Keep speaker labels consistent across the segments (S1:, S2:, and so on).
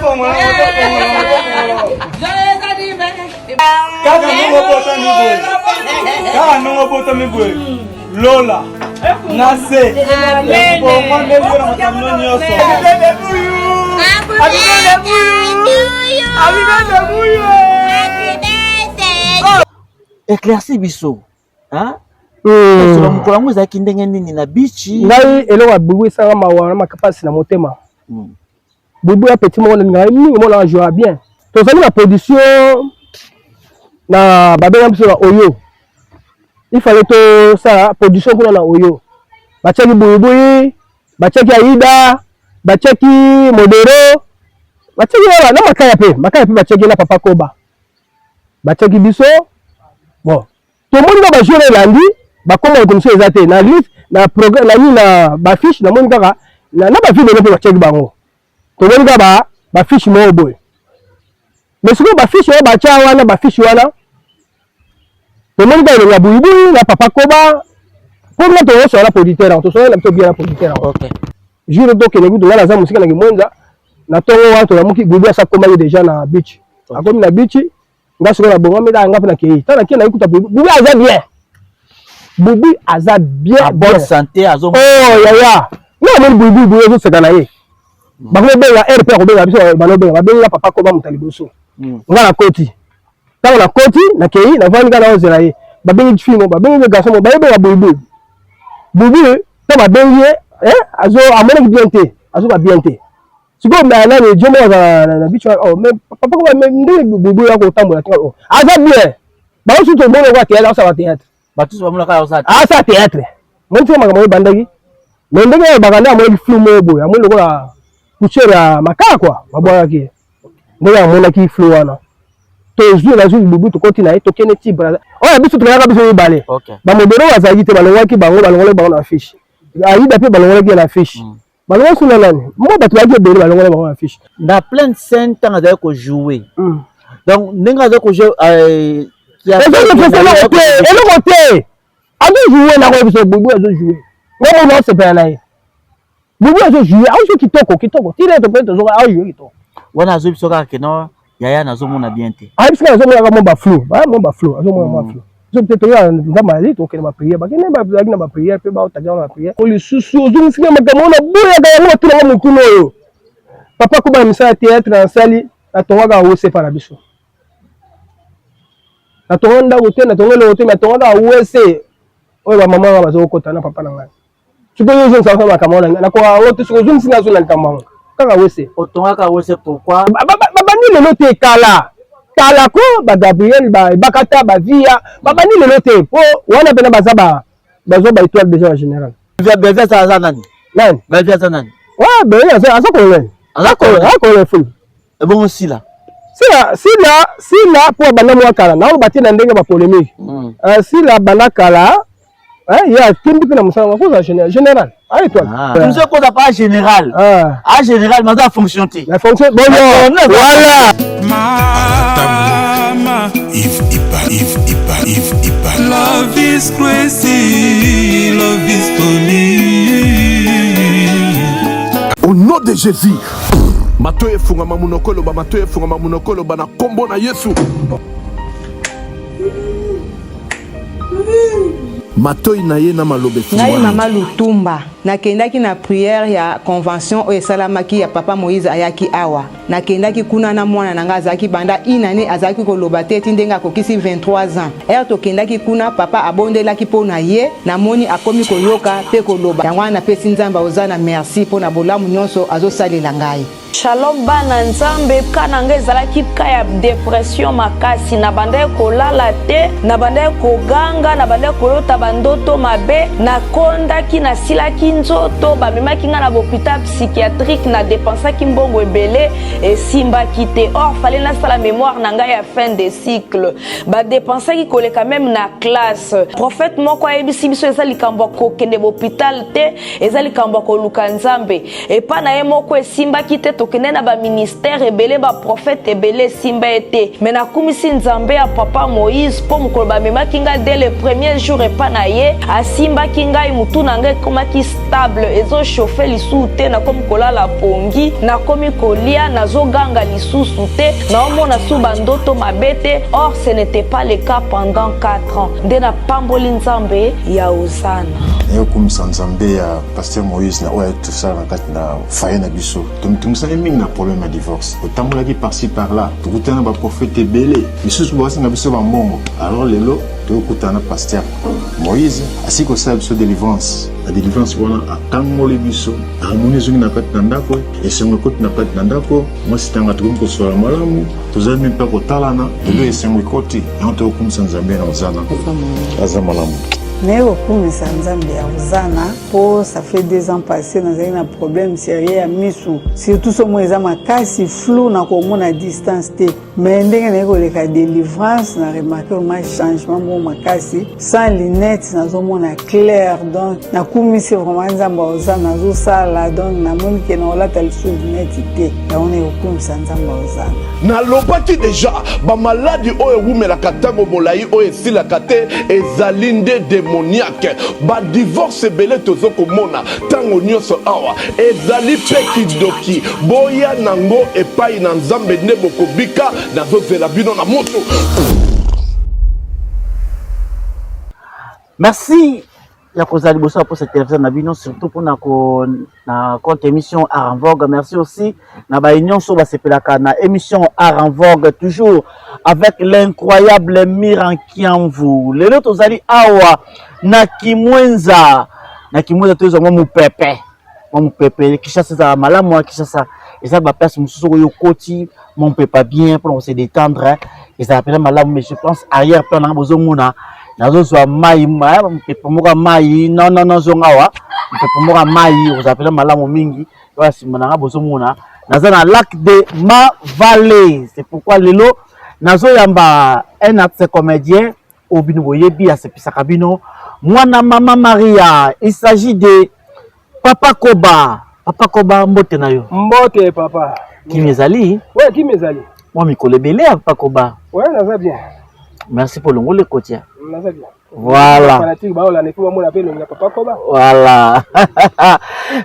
S1: Kaka ndenge obotami boye, kaka ndenge obotami boye, lola na se ebongwameli yo na makambo nyonso.
S2: Éclairci biso, hein? Solo mokolo yango ezalaki ndenge nini na bichi?
S3: Ngai eloko ya bubu esanga mawa na makapasi na motema. Bubu ya petit moko nalingaka ye mingi, mona ajouaka bien. Tozali na production na babenga biso na Oyo, il fallait tosala production kuna na Oyo. Batiaki Buyibuyi, batiaki Aida, batiaki Modero, batiaki wana na Makaya mpe, Makaya mpe batiaki na Papa Koba, batiaki biso. Bon, tomoni na bajour elandi bakoma commission eza te na liste, na programme na nini, na bafiche. Namoni kaka na bavideo mpe batiaki bango. Tomoni kaka bafiche moko boye, mais sikoyo bafiche oyo batya wana, bafiche wana tomoni kaka elongi ya Buyibuyi na Papa Koba. Mpo nga toyosola na producteur yango, tosola na biso bien na producteur yango. Jour tokende kutu, nga naza mosika na Kimwenza na ntongo wana, tolamuki, Buyibuyi asa akomaki déjà na beach. Akomi na beach, nga sikoyo nabongami kaka, nga mpe nakei. Ntango nakei, nayi kuta Bubu. Bubu aza bien, Bubu aza bien.
S2: En bonne santé azo?
S3: Oh yaya, nga namoni Bubu, Bubu ezoseka na ye. Bakobenga rp, akobenga biso, balobenga, babenga Papa Koba moto ya liboso. Nga nakoti, ntango nakoti, nakei, navandi kaka, naozela ye. Babengi fille mo, babengi garçon mo, bayebenga Bubu. Bubu, ntango babengi ye, azo amonaki bien te, azoka bien te. Sikoyo me nani jo moko aza na biso. Oh, mais Papa Koba, mais ndenge Bubu ya kotambola, oh, aza bien. Bango susu tomoni okwa théâtre, asala théâtre.
S2: Bato nyonso bamonaka aza
S3: asala théâtre. Moni tika makambo oyo ebandaki, mais ndenge oyo bakanda, amonaki flou moko boye, amoni lokola poussière ya makala kua babwakaki ye. Ndenge amonaki flou wana, tozwi, nazwi Bubu, tokoti na ye, tokende ti Braza oyo biso tokendaka biso mibale. Bamodero bazalaki te, balongwaki bango, balongolaki bango na fiche. Aida mpe balongolaki ye na fiche. Balongolaki suna nani mo, bato bayaki ebele, balongolaki bango na fiche.
S2: Na pleine scène, ntango azali kojouer, donc ndenge azali kojouer?
S3: Eloko te, eloko te. Azojouer, nakoyebi biso, Bubu azojouer, nga mona osepela na ye. Bubu azojouer, aojoue kitoko kitoko, tina tope tozoka, aojoue kitoko.
S2: Wana azoyebi biso kaka keno yaya nazomona bien te?
S3: Ayebisi kaka azomonaka mwa baflou, mwa baflou, azomona mwa flou. So peut toya, Nzambe azali, tokende baprière, bakende, bazalaki na baprière mpe baotaki wana baprière. O lisusu ozongisika makambo oyo naboyaka yango, batunanga motuna oyo. Papa Koba, na misala ya théâtre nasali, natongaka WC pa na biso. Natonga ndako te, natonga eloko te, natongaka WC oyo bamama nga bazokota na papa na ngai. Sikoyo ozongisaka makambo wana, nakoka yango te. Soki ozongisi nga, azonga likambo yango kaka WC.
S2: Otongaka WC pourquoi?
S3: Babandi lelo te, kala kala ko baGabriel, Bakata, bavia, babandi lelo te. Po wana mpena baza bazwa ba étoile déjà ya général.
S2: Belvi aza nani?
S3: Nani?
S2: Belvi aza nani?
S3: Ouais, Belvi aza colonel.
S2: Aza
S3: colonel, colonel full.
S2: Ebongo Sila?
S3: Sila, Sila, Sila mpo abanda mwa kala, naoloba te na ndenge bapolémique. Sila abanda kala, ye akembi mpe na mosala ngo, akozala général, général a étoile.
S2: Mosu ekoza pa général, a général mais aza fonction te.
S3: La fonction, bon, voilà.
S4: Mama
S5: Yves Ipa, Yves Ipa, Yves Ipa.
S4: Love is crazy, love is funny.
S5: Au nom de Jésus, matoyi efungama, monoko eloba, matoyi efungama, monoko eloba na nkombo na Yesu. Matoi na ye na maloba
S6: Ngai
S5: efungwami.
S6: Mama Lutumba, nakendaki na prière ya convention oyo esalamaki ya Papa Moïse ayaki awa. Nakendaki kuna na mwana na ngai, azalaki banda une année azalaki koloba te ti ndenge akokisi 23 ans. Heure tokendaki kuna, papa abondelaki mpo na ye, namoni akomi koyoka mpe koloba. Yango wana napesi Nzambe Ozana merci mpo na bolamu nyonso azosalela ngai.
S7: Shalom bana Nzambe, ka na ngai ezalaki ka ya depression makasi, nabandaki kolala te, nabandaki koganga, nabandaki kolota bandoto mabe, nakondaki, nasilaki nzoto, bamemaki ngai na bopital psychiatrique, na dépensaki mbongo ebele, esimbaki te. Or fallait nasala mémoire na ngai ya fin de cycle, badépensaki koleka même na classe. Prophète moko ayebisi biso eza likambo ya kokende bopital te, eza likambo ya koluka Nzambe. Epa na ye moko esimbaki te. Tokende na baministère ebele, baprofete ebele, esimba ye te. Me nakumisi Nzambe ya papa Moïse mpo mokolo bamemaki ngai dès le premier jour epa na ye, asimbaki ngai, motu na ngai ekomaki stable, ezochauffe lisusu te, nakomi kolala pongi, nakomi kolia, nazoganga lisusu te, naomona su bandoto mabe te. Or ce n'était pas le cas pendant 4 ans. Nde napamboli Nzambe ya Hosanna.
S8: Nayokumisa Nzambe ya Pasteur Moïse na oyo ayaki tosala na kati na foyer na biso. Tomitungisaki mingi na problème ya divorce. Totambolaki par-ci par-là, tokutana na baprofete ebele, misusu basenga biso bambongo. Alors lelo tokutana na Pasteur Moïse, asili kosala biso délivrance. Na délivrance wana akangoli biso, harmonie ezongi na kati na ndako, esengo ekoti na kati na ndako, mwasi tanga tokomi kosolola malamu, tozali mpe mpe kotalana, lelo esengo ekoti, yango tokokumisa Nzambe na Ozana. Aza malamu.
S9: Naye kokumisa Nzambe ya Ozana po ça fait 2 ans passé nazali na problème sérieux ya misu, surtout somo eza makasi flou na komona distance te, mais ndenge naye koleka délivrance na remarque vraiment changement moko makasi, sans lunette nazomona clair. Donc nakumisi vraiment Nzambe ya Ozana, nazosala donc namoni ke nakolata lisusu lunette te, yango naye kokumisa Nzambe ya Ozana.
S5: Nalobaki deja bamaladi oyo ewumelaka ntango molai oyo esilaka te ezali nde demoniaque. Badivorce ebele tozo komona ntango nyonso awa ezali mpe kindoki. Boya nango epai na Nzambe nde bokobika. Nazozela bino na moto.
S2: Merci ya kozala liboso ya poste télévision na bino, surtout mpona ko na compte émission Art en Vogue. Merci aussi na baye nyonso basepelaka na émission Art en Vogue, toujours avec l'incroyable Miran Kiamvu. Lelo tozali awa na Kimwenza, na Kimwenza tozwa mwa mopepe, mwa mopepe. Kinshasa ezala malamu, ya Kinshasa eza ba place mosusu oyo okoti mwa mopepe bien mpona kose détendre, ezala mpenza malamu. Mais je pense arrière plan nanga bozomona nazozwa mai, mopepe moko ya mai. Non, non, non, zonga awa, mopepe moko ya mai ozala mpenza malamu mingi. Oyo nsima nanga bozomona naza na lac de ma vallée. C'est pourquoi lelo nazoyamba un artiste comédien oyo bino boyebi, asepisaka bino, mwana mama Maria. Il s'agit de Papa Koba. Papa Koba, mbote na yo.
S3: Mbote papa.
S2: Kimi ezali?
S3: Ouais, kimi ezali.
S2: Mwa mikolo ebele ya Papa Koba.
S3: Ouais, naza bien.
S2: Merci pour longole kotia.
S3: Naza bien.
S2: Voilà.
S3: Fanatique baola ne mona pe elongi ya Papa Koba.
S2: Voilà.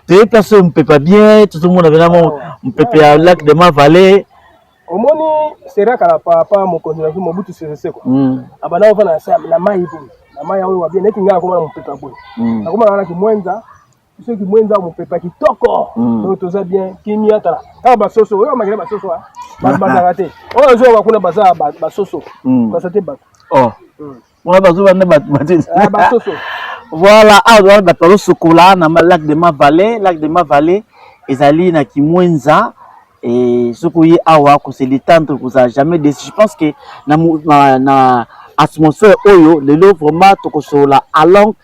S2: Toyebi place oyo mopepe bien, tozomona pena mopepe ya lac de ma vallée.
S3: Omoni seraka na papa mokonzi na Mobutu Sese Seko. Abanda kovanda na mai boye. Na mai oyo wa bien neti ngai akoma na mopepe boye. Akoma na Kimwenza. Biso Kimwenza mopepe kitoko. Donc toza bien kimia, tala. Kaka basoso oyo makila basoso ah. Bato bazalaka te. Oyo azoyoka kuna baza basoso. Baza te bato.
S2: Oh. Wana bazoba nde bato
S3: bate. Basoso.
S2: Voilà, awa bato bazosukola na lac de ma vallée, lac de ma vallée ezali na Kimwenza. Et soki oye awa kose détendre, kozala jamais déçu. Je pense que na, na, na atmosphère oyo lelo vraiment tokosolola à long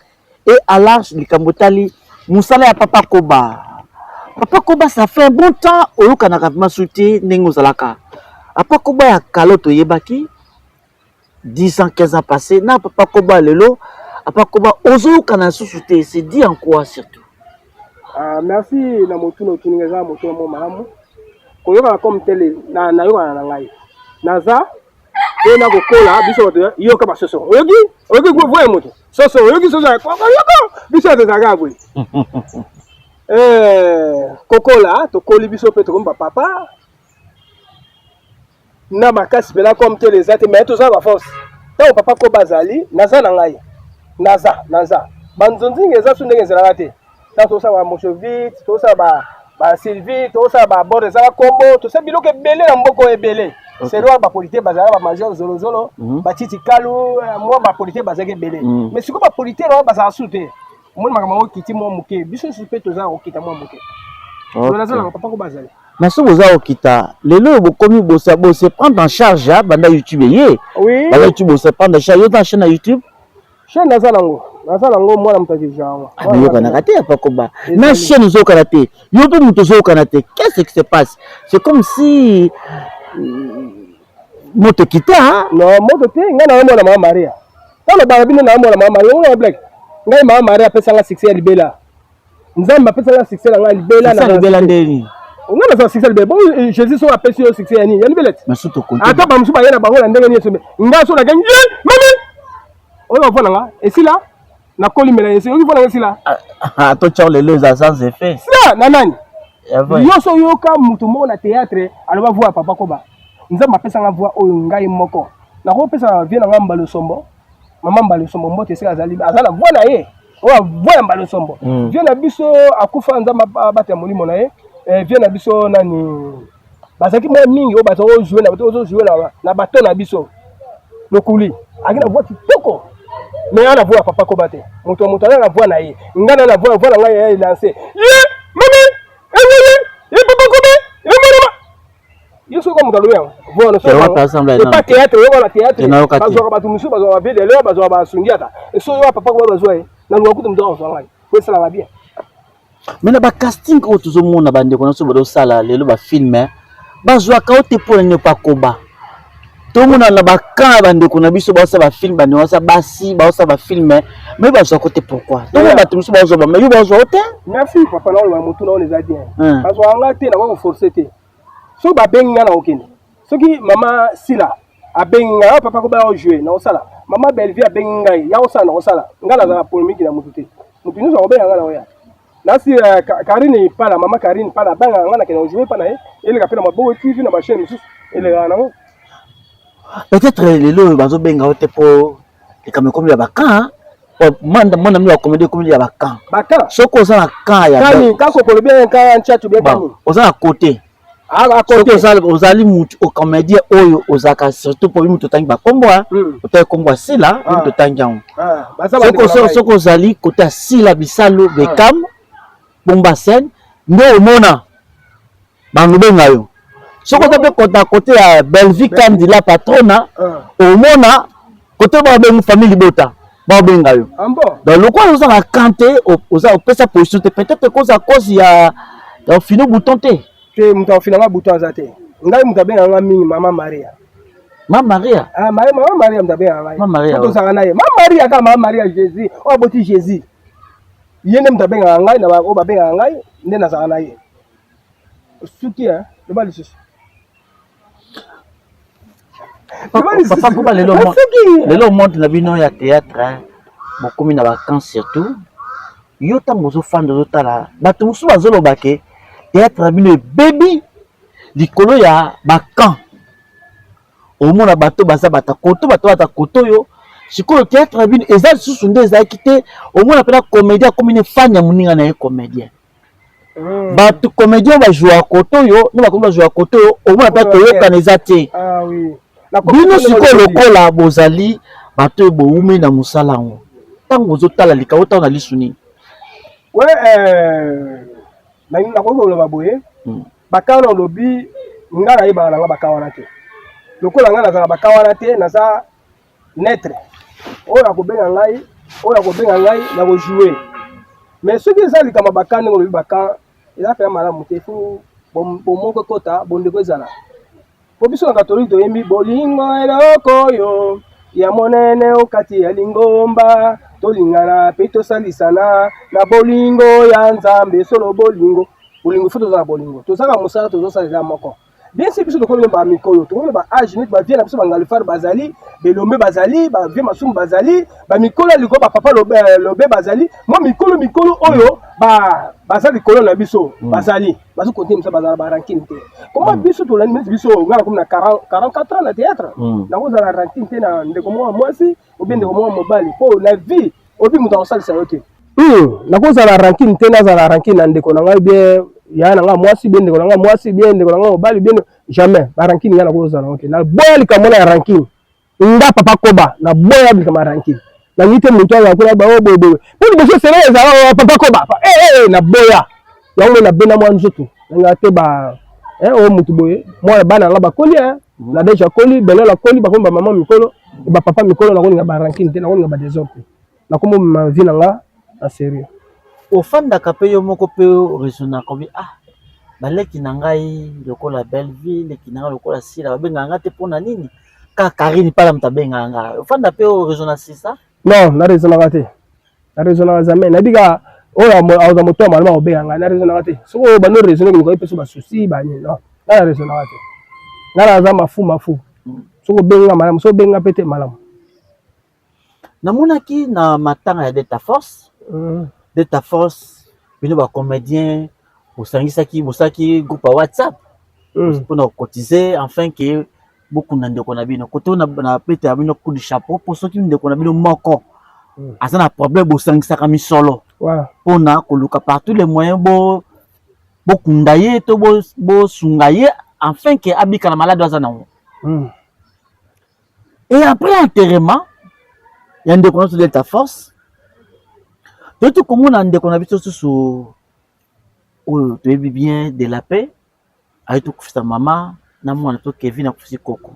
S2: et à large likambo etali mosala ya Papa Koba. Papa Koba, ça fait un bon temps oyokanaka vraiment su te ndenge ozalaka. Papa Koba ya kalo toyebaki 10 ans, 15 ans passé, na Papa Koba lelo, Papa Koba ozoyokana lisusu te, c'est dit en quoi surtout?
S3: Ah, merci na motuna otuni, eza motuna moko malamu. Koyokana comme tel na nayokana na ngai naza mpe na kokola biso bato yoka basoso, oyoki oyoki voye moto soso, oyoki soso yoka biso bato ezalaka boye. Kokola tokoli biso mpe tokomi bapapa na makasi mpena comme tel eza te, mais toza ba force. Ntango Papa Koba azali, naza na ngai, naza banzonzinga eza su ndenge ezalaka te. Ntango tozosala ba Moshovit, tozosala ba Sylvie, tozosala ba bord, ezala kombo, tosala biloko ebele na mboka ebele. Selo bapolite bazalaka ba major zolozolo, batiti kalu, mwa bapolite bazalaki ebele, mais sikoyo bapolite wana bazala su te. Omoni makambo yango ekiti mwa moke, biso nyonso mpe toza kokita mwa moke. Naza na Papa Koba azali.
S2: Mais soki boza kokita lelo oyo bokomi bose bose prendre en charge banda YouTube eye.
S3: Oui.
S2: Banda YouTube bose prendre en charge, yo na chaîne na YouTube?
S3: Chaîne naza nango, naza nango, mwana moto akija yango.
S2: Oyokanaka te Papa Koba. Na chaîne ozokana te, yo mpe moto ozokana te. Qu'est-ce qui se passe? C'est comme si moto ekita.
S3: Non, moto te, ngai na mwana mama Maria. Ntango baka bino na mwana mama Maria, oyo blague. Ngai mama Maria apesanga succès ya libela. Nzambe apesanga succès na ngai libela
S2: na libela ndeni.
S3: Nga nazala succès libela. Bon eh, Jésus so apesi yo succès ya nini? Ya libela ti. Ata ba mosusu baye na bango na ndenge nini mais nga so nagangi ye mami. Oyo voix na nga esila nakoli mela esi oyoki voix na nga esila.
S2: Ah, ah, to tchao lelo eza sans effet.
S3: Sila na nani? Yo so yoka moto moko na théâtre aloba voix ya papa koba. Nzambe apesa nga voix oyo ngai moko. Nakopesa vie na nga mbalo sombo. Mama mbalo sombo mbote esika azali aza na voix na ye. oyo voix ya mbala sombo mm. vieux na biso akufa nzambe abatela molimo na ye eh, vieux na biso nani bazalaki mwa mingi oyo baza ojoue na bato ozojoue na bato na biso lokuli aki na voix kitoko mais ana voix ya papa koba te moto ya moto aza na voix na ye ngai na na voix voix na ngai ya elance ye mami engeli ye papa kobe ye mwana yo soki moto alobi yango voix théâtre oyoka na théâtre bazwaka bato mosusu bazwaka ba vie de l'heure bazwaka basundiata soki oyo papa koba bazwa ye naluka kutu moto akozwa ngai po esalaka bien.
S2: Mais na bacasting oyo tozomona bandeko na biso bazosala lelo bafilme bazwaka yo te mpo na nini pakoba tomona na bakamp ya bandeko na biso baosala bafilme bandeko baosala basi baosala bafilme mais bazwaka te pourquoi tomona bato mosusu bazwa ba mais yo bazwa yo te.
S3: Merci papa na oloba motuna wana eza bien bazwaka nga te nakoki koforce te soki babengi nga nakokende soki mama sila abengi ngai ah, papa koba ya joue nakosala mama bellevue abengi ngai ya kosala nakosala ngai nazala polemiki na motu te motu nyonso akobenga ngai nakoya nasi eh, karine pala mama karine pala abengaka ngai nakende kojoue mpa na ye eleka mpe na maboko tv na bachaine mosusu elekaka nango.
S2: Peut-être lelo oyo bazobenga yo te mpo likambo ekomi ya bakamp manda mwana mino ya comédie ekomi ya bakamp soki oza na camp ya oza na côté soki ozali mutu ocomédien oyo ozalaka surtout mpo mutu otangi bakombo otangi kombo ya sila mutu otangi yango soki ozali kote ya sila bisalu bekam bomba scène nde omona bango benga yo soki oza mpe kota kote ya Bellevue Kandi la patrona omona kote babengi famille libota babenga yo
S3: ah
S2: donc lokola oza na camp te oza opesa position te peut-être koza cause ya ya ofino bouton te
S3: te moto afina nga bouton aza te ngai moto abengaka nga mingi mama Maria
S2: Ma Maria.
S3: Ah, mama Maria moto abengaka ngai.
S2: Ma Maria.
S3: Tozalaka na ye. Ma Maria kaka mama Maria Jésus. Oyo aboti Jésus. Ye nde moto abengaka ngai na oyo babengaka ngai nde nazalaka na ye. Suki hein, loba lisusu.
S2: Papa Koba lelo lelo monde na bino ya théâtre bokomi na vacances surtout yo ntango ozofanda ozotala bato mosusu bazoloba ke théâtre na bino ebebi likolo ya bacamp omona bato baza bata koto bato bata koto oyo sikoyo théâtre na bino eza lisusu nde ezalaki te omona mpena comédien akomi ne fan ya moninga na ye comédien hmm. bato comédien bajouaka koto oyo nde bakomi bajouaka koto oyo omona mpe koyokana eza te
S3: ah
S2: bino sikoyo lokola bozali bato oyo bowumi na mosala yango ntango bozotala likambo otala na lisu nini
S3: we euh, nakoki koloba boye hmm. baka wana olobi nga nayebaka na nga baka wana te lokola nga nazala baka wana te naza neutre oyo akobenga ngai oyo akobenga ngai nakojoue mais soki eza likambo ya baka ndenge olobi baka eza mpenza malamu te fo bomoko ekota bondeko ezala po biso na katolike toyembi bolingo eloko oyo ya monene okati ya lingomba tolingana mpe tosalisana na bolingo ya nzambe solo bolingo bolingo fo tozala bolingo tozalaka mosala tozosala eza moko bien sûr biso tokomi ba mikolo tokomi ba age neti ba vieux na biso ba ngalifar bazali belombe bazali ba vieux masumu bazali ba mikolo ya likolo ba papa lobe, eh, lobe bazali mwa mikolo mikolo oyo ba baza likolo na biso mm. bazali bazo kontinue biso bazala ba rankine te koma mm. biso tolandi neti biso ngai nakomi na 44 ans na théâtre mm. nakozala rankine te na ndeko moko ya mwasi obie ndeko moko ya mobali mpo na vie oyebi moto akosalisa yo te hmm, nakozala rankine te nazala rankine na ndeko na ngai bien yaya na ngai mwasi bien ndeko na ngai mwasi bien ndeko na ngai mobali bien jamais barankine ngai nakozala yango te naboya likambo wana ya rankine nga papa koba naboya likambo ya rankine nalingi te moto azala kuna bao boye boye mpo liboso sele ezala oh, papa koba eh, eh, eh, naboya yango nabenda mwa nzoto nanga te ba oyo motu boye mwana bana nga bakoli na deja akoli belol akoli bakomi bamama mikolo bapapa mikolo nakolinga barankine te nakolinga badesordre te nakomomema vie na nga na serieux.
S2: Ofandaka pe yo moko pe o raisonnaka obi ah baleki na ngai lokola Bellevue, leki na ngai lokola Sila babengaka ngai te pona nini? Kaka Carine pala moto abengaka ngai. Ofanda pe o raisonna c'est ça?
S3: Non, na raisonnaka te. Na raisonnaka jamais. Nayebi kaka Oyo aza moto ya malamu akobenga ngai, na raisonnaka te. Soki oyo bando raisonne koluka ye peso ba souci ba nini, non. Ngai na raisonnaka te. Ngai naza mafu mafu. Soki obengi nga malamu, soki obengi nga pe te malamu.
S2: Namonaki na matanga ya Delta Force, Delta Force bino ba comediens bosangisaki bosalaki groupe ya WhatsApp mpona kocotiser enfin que bokunda ndeko na bino kote na, na pete ya bino coup de chapeau mpo soki ndeko na bino moko aza na problème bosangisaka misolo mpona koluka par tous les moyens bo bokunda ye to bosunga ye afin que abika na maladi aza nango. Et après enterrement ya ndeko na biso Delta Force, toyeti komona ndeko na biso susu oyo toyebi bien de la paix aye tokufisa mama na mwana to Kevin akufisi koko.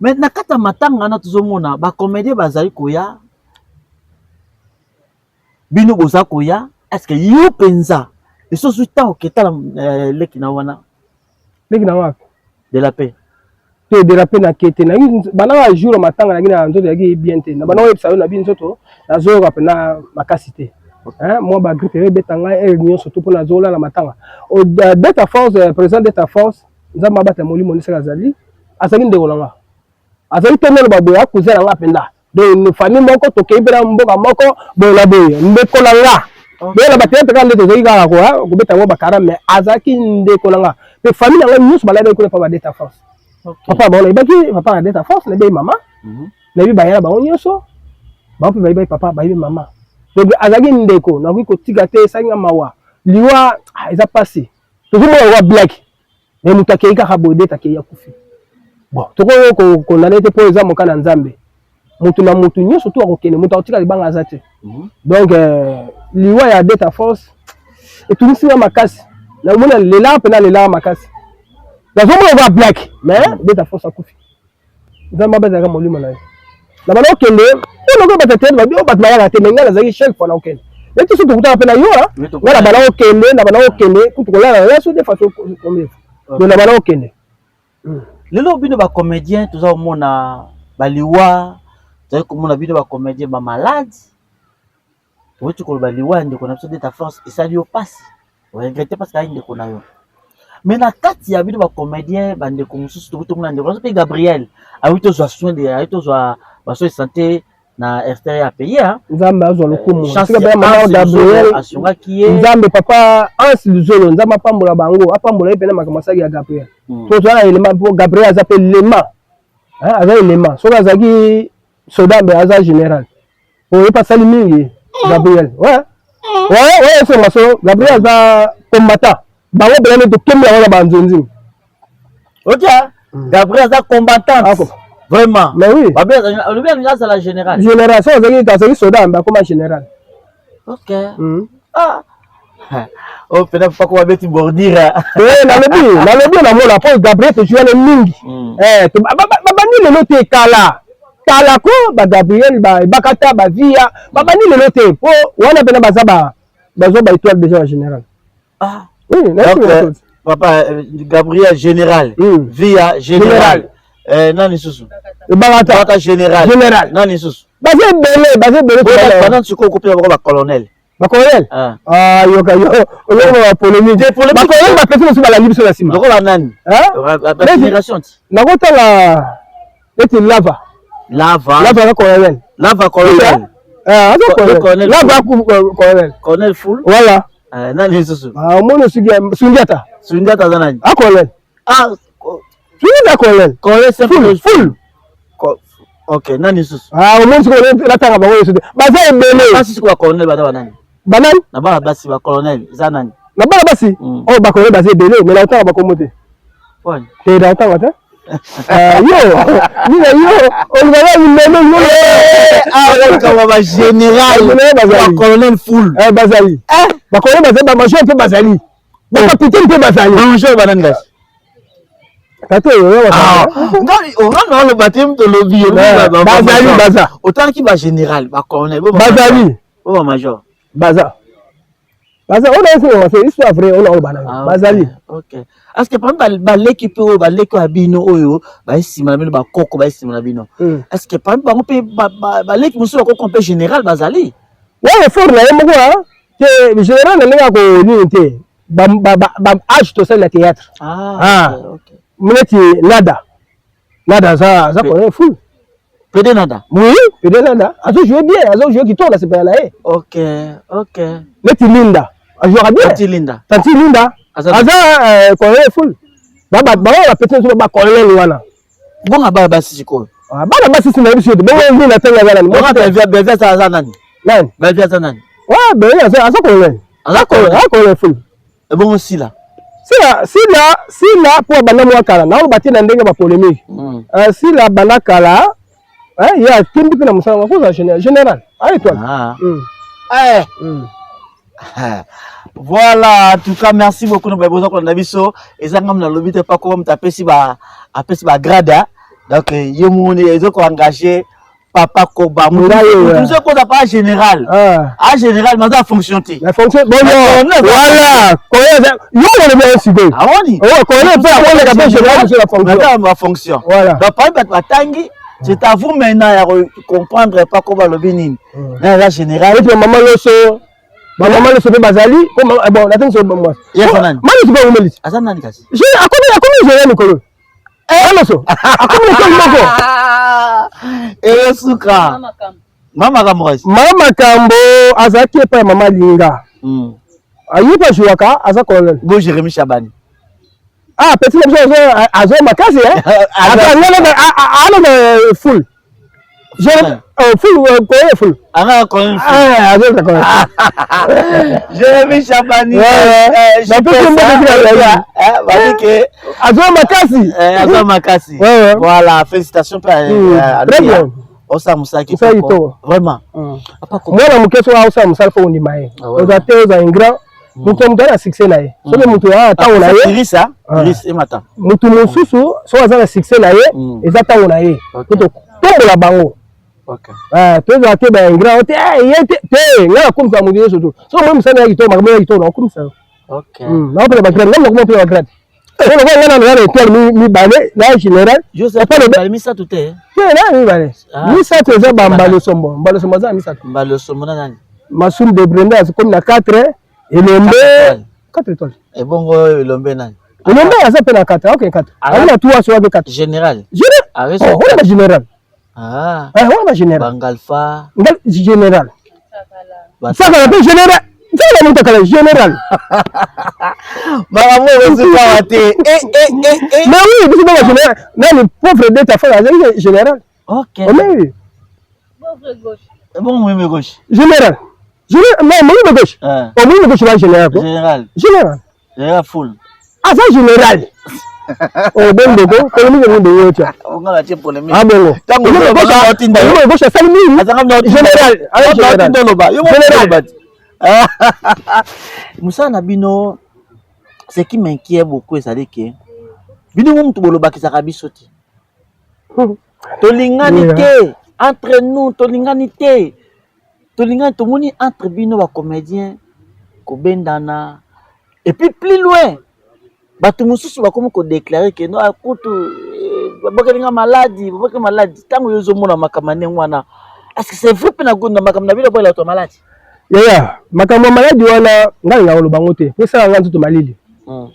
S2: Mais na kati ya matanga wana tozomona ba comédien bazali koya, bino boza koya, est-ce que yo mpenza esosi ntango oketala leki na wana?
S3: Leki na wapi?
S2: De la paix.
S3: Te, de la paix na kete naki banda jour ya matanga naki na nzoto yaki bien te. Na banda oyebisa yo na bi nzoto nazoyoka mpena makasi te. Mwa ba grippe ebeta ngai heure nyonso to mpo nazolala matanga. Delta Force, président Delta Force, Nzambe abata molimo ndesaka azali, azali ndeko na nga. Azali te nano baboye akuza na nga mpenza. Donc famille moko tokei mpe na mboka moko boye na boye ndeko na nga. Boye na bateatre kaka nde tozali kaka kobeta yango bakara, mais azalaki ndeko na nga. Mpe famille na ngai nyonso balalaki kuna mpa ba Delta Force. Papa bango nayebaki papa na Delta Force, nayebi mama, nayebi bayala bango nyonso, bango mpe bayebaki papa, bayebi mama. Donc azalaki ndeko, nakoki kotika te, esali nga mawa. Liwa eza pasi. Tozomona lokola black, mais moto akei kaka boye, Delta akei akufi. Bon, tokoki kokondane te mpo eza moka na Nzambe. Moto na moto nyonso to akokende, moto akotika libanga aza te. Donc liwa ya Delta Force etungisi nga makasi. Namoni lela mpe nalela makasi. Nazomona lokola black, mais Delta Force akufi. Nzambe abazalaka molimo na ye. Na bana okende, mpo nakoki bata te, babi bato bayaka te, mais ngai nazalaki chaque fois na okende. Neti soki tokutaka mpe na yo, ngai na bana okende, na bana okende, kutu kolala na so deux fois combien fois. Donc na bana okende.
S2: Lelo bino ba comédien toza komona baliwa, tozali komona bino ba comédien ba malade. Tokoki koloba liwa ya ndeko na biso Delta Force esali yo pasi, oregrete parce que ayi ndeko na yo. Mais na kati ya bino ba comédien ba ndeko mosusu tokoki tomona ndeko na biso mpe Gabriel ayi tozwa soin de ayi tozwa ba soins de santé na RTR ya pays.
S3: Nzambe azwa lokumu. Sika baya mama Gabriel
S2: asungaki ye.
S3: Nzambe papa Hans Luzolo, Nzambe apambola bango, apambola ye pena makambo asali ya Gabriel. To na elema po Gabriel aza pe lema. Aza elema. Soki azalaki soda mbe aza général. Oyo pa sali mingi Gabriel. Ouais. Ouais, ouais, c'est maso. Gabriel aza combattant. Bango bela ne tokembi yango na banzonzi.
S2: Ok. Gabriel aza combattant. Vraiment.
S3: Mais oui.
S2: Babel alobi alingi azala général.
S3: Général, so azalaki azalaki soda mbe akoma général.
S2: Ok. Ah. Oh, pena papa ko babeti bordure.
S3: Eh, nalobi, nalobi namona po Gabriel tojuwa ne mingi. Eh, babandi lelo te kala. Kala ko ba Gabriel ba Bakata ba Via, babandi lelo te po wana pena baza ba bazwa ba étoile déjà ya général.
S2: Ah.
S3: Oui,
S2: donc, papa Gabriel général, Via général. Nani susu?
S3: Bakata.
S2: Bakata général.
S3: Général.
S2: Nani susu?
S3: Baza ebele, baza ebele.
S2: Bana sikoyo kopela bango ba colonel.
S3: Ba colonel? Ah, yoka yo. Oyo ba polémique. Ba colonel ba pesi mosusu balandi biso na nsima.
S2: Lokola nani? Ba génération ti.
S3: Nakotala neti lava.
S2: Lava.
S3: Lava aza colonel.
S2: Lava colonel.
S3: Ah, aza colonel. Lava colonel.
S2: Colonel full.
S3: Voilà.
S2: Nani lisusu?
S3: Ah, omoni Sundiata.
S2: Sundiata aza nani?
S3: Ah, colonel.
S2: Ah,
S3: Sundiata colonel.
S2: Colonel
S3: full. Full.
S2: Ok, nani lisusu?
S3: Ah, omoni sikoyo natanga bango nyonso te. Baza ebele.
S2: Basi sikoyo ba colonel baza banani?
S3: Banani?
S2: Na bana basi ba colonel eza nani?
S3: Na bana basi? Oh, ba colonel baza ebele, mais na otanga bakombo te. Te na otanga te. Yo, nina yo, olingaka lelo yo.
S2: Ah, ba général, ba colonel full.
S3: Eh, bazali. Ba colonel bazali, ba major mpe bazali. Ba capitaine mpe bazali.
S2: Ba major banani kasi?
S3: Tata oyo
S2: ngai ongana oloba te moto olobi
S3: bazali baza
S2: otangaki ba général ba colonel
S3: bazali
S2: bo ba major
S3: baza baza oyo nayesinga c'est histoire vraie oyo naoloba nango bazali.
S2: Ok. Est-ce que parmi baleki mpe oyo baleki ya bino oyo baye nsima na bino bakoko baye nsima na bino hmm. est-ce que parmi bango mpe baleki mosusu bakoko mpe général bazali?
S3: Ouais, effort na ye moko te général na ndenge ya konini te ba age tosali na théâtre.
S2: Ah, ah. Okay.
S3: Neti nada nada aza aza colonel full.
S2: Pede nada.
S3: Oui, pede nada. Azo jouer bien, azo jouer kitoko na sepela na ye.
S2: Ok, ok.
S3: Neti Linda, ajouera bien.
S2: Tanti Linda.
S3: Tanti Linda. Aza, aza euh, colonel full. Ba ba ba ba petit nso ba colonel wana.
S2: Bonga ba basi sikoyo.
S3: Ah, bana basi sina biso te. Bongo Linda tanga aza nani?
S2: Bonga Belvia, Belvia aza nani?
S3: Nani?
S2: Belvia aza nani?
S3: Ouais, Belvia aza aza colonel.
S2: Aza colonel.
S3: Aza colonel full.
S2: Ebongo Sila.
S3: Sila, Sila, Sila po abanda mwa kala. Naoloba te na ndenge ba polemique. Mm. Uh, Sila abanda kala. Eh, ye akembi mpe na mosala yango akozala général. Général, a étoile.
S2: Ah.
S3: Mm.
S2: Eh.
S3: Mm.
S2: Voilà, en tout cas, merci beaucoup. Nous avons kolanda biso. Eza ngam na lobi te pa ko mutu apesi ba apesi ba grade. Hein. Donc ye moni ezo ko engager papa koba mutu soki oza pa général
S3: ah.
S2: a général mais aza fonction te
S3: la fonction bon non voilà koya yo olobi yango sikoyo
S2: awoni
S3: oh koya mpe akoleka mpe général mosusu la fonction
S2: aza ba fonction
S3: voilà
S2: donc parmi bato batangi c'est à vous maintenant ya comprendre pa koba alobi nini
S3: hmm.
S2: na aza général
S3: eti mama loso bamama loso mpe bazali bon natangisi mwasi mama loso mpe awumelisi
S2: aza nani kasi
S3: akomi akomi général mikolo Aloso, akomi ekoli moko.
S2: Eyo suka. Mama makambo kasi.
S3: Mama makambo azalaki epai ya mama Linga.
S2: Mm.
S3: Aye mpe ajouaka aza colonel.
S2: Bo Jérémy Chabani.
S3: Ah, petit na biso azo makasi eh. Aza ngana ana full. Je oh, full euh, colonel full.
S2: Anga colonel full.
S3: Ah, azo colonel.
S2: Jérémy Chabani.
S3: Ouais.
S2: Euh,
S3: Na pesi mbote kila
S2: Eh, badi ke
S3: azo makasi.
S2: Eh, azo makasi.
S3: Ouais, ouais.
S2: Voilà, félicitations pe
S3: Mm.
S2: à
S3: Très
S2: lui.
S3: bien.
S2: Osala mosala
S3: Mosala
S2: kitoko.
S3: kitoko.
S2: Vraiment.
S3: Mwana moke soki aosala mosala fo ondima ye.
S2: Ah ouais.
S3: Oza te oza ingrat. Moto moto aza na succès na ye. Soki moto aa ntango na ye.
S2: Irisa,
S3: Ah.
S2: Iris Emata.
S3: Moto mosusu soki aza na succès na ye eza ntango na ye.
S2: Ok.
S3: Po totombola bango.
S2: Ok.
S3: Ah, tozala te ba ingrat te eh, ye te te ngai nakomisa moto nyonso to soki omoni mosala ya kitoko makambo ya kitoko nakokomisa yo.
S2: Ok.
S3: Nakopela ba grade ngai nakoma opela ba grade. Oyo lokola ngai nano na étoile mibale na général.
S2: Joseph
S3: Papa lobe-
S2: mibale misato te.
S3: Te na mibale.
S2: Ah.
S3: Misato eza ba Mbalosombo. Mbalosombo aza na misato.
S2: Mbalosombo na nani?
S3: Masumu de Brenda akomi na 4 Elombe
S2: Quatre
S3: 4 étoiles.
S2: Ebongo Elombe nani?
S3: Elombe aza mpe na 4 aokende 4.
S2: Ah.
S3: Aza na 3 soki ake 4.
S2: Général.
S3: Général.
S2: Areso.
S3: Oh, wana ba général.
S2: Ah.
S3: Eh, wana ba général.
S2: Bangalfa.
S3: Ngal général. Sakala mpe général. Sakala moto akala général.
S2: Makambo oyo ezokawa te. Eh eh eh eh.
S3: Mais oui, biso ba général. Nani pauvre de ta femme azali général.
S2: Ok.
S3: Oh, mais oui.
S2: Ebongo Moyembe gauche.
S3: Général. Général, non, Moyembe gauche.
S2: Ah.
S3: Oh, Moyembe gauche ba général quoi.
S2: Général.
S3: Général.
S2: Général full.
S3: Aza général. Oh, bon ndeko, polémique yango ndenge otia.
S2: Onga na tie polémique.
S3: Ah bongo.
S2: Tango
S3: Moyembe gauche,
S2: otinda otinda.
S3: Moyembe gauche asali nini?
S2: Azanga mna otinda.
S3: Général. Aza général.
S2: Otinda loba. Yo
S3: Général.
S2: loba. Mosala na bino ce qui m'inquiète beaucoup ezali ke bino mo mutu bolobakisaka biso te. Tolingani
S3: Yeah.
S2: te entre nous tolingani te. Tolingani tomoni entre bino ba comédien kobendana et puis plus loin bato mosusu bakomi kodéclarer ke no kutu babwakeli nga maladi babwakeli maladi ntango yo ozomona makambo ya ndenge wana est ce que c'est vrai mpe na na makambo na bino boyela bato ya maladi
S3: Yaya, makambo ya maladi wana ngai nalingaka koloba yango te. Po esalaka ngai nzoto malili.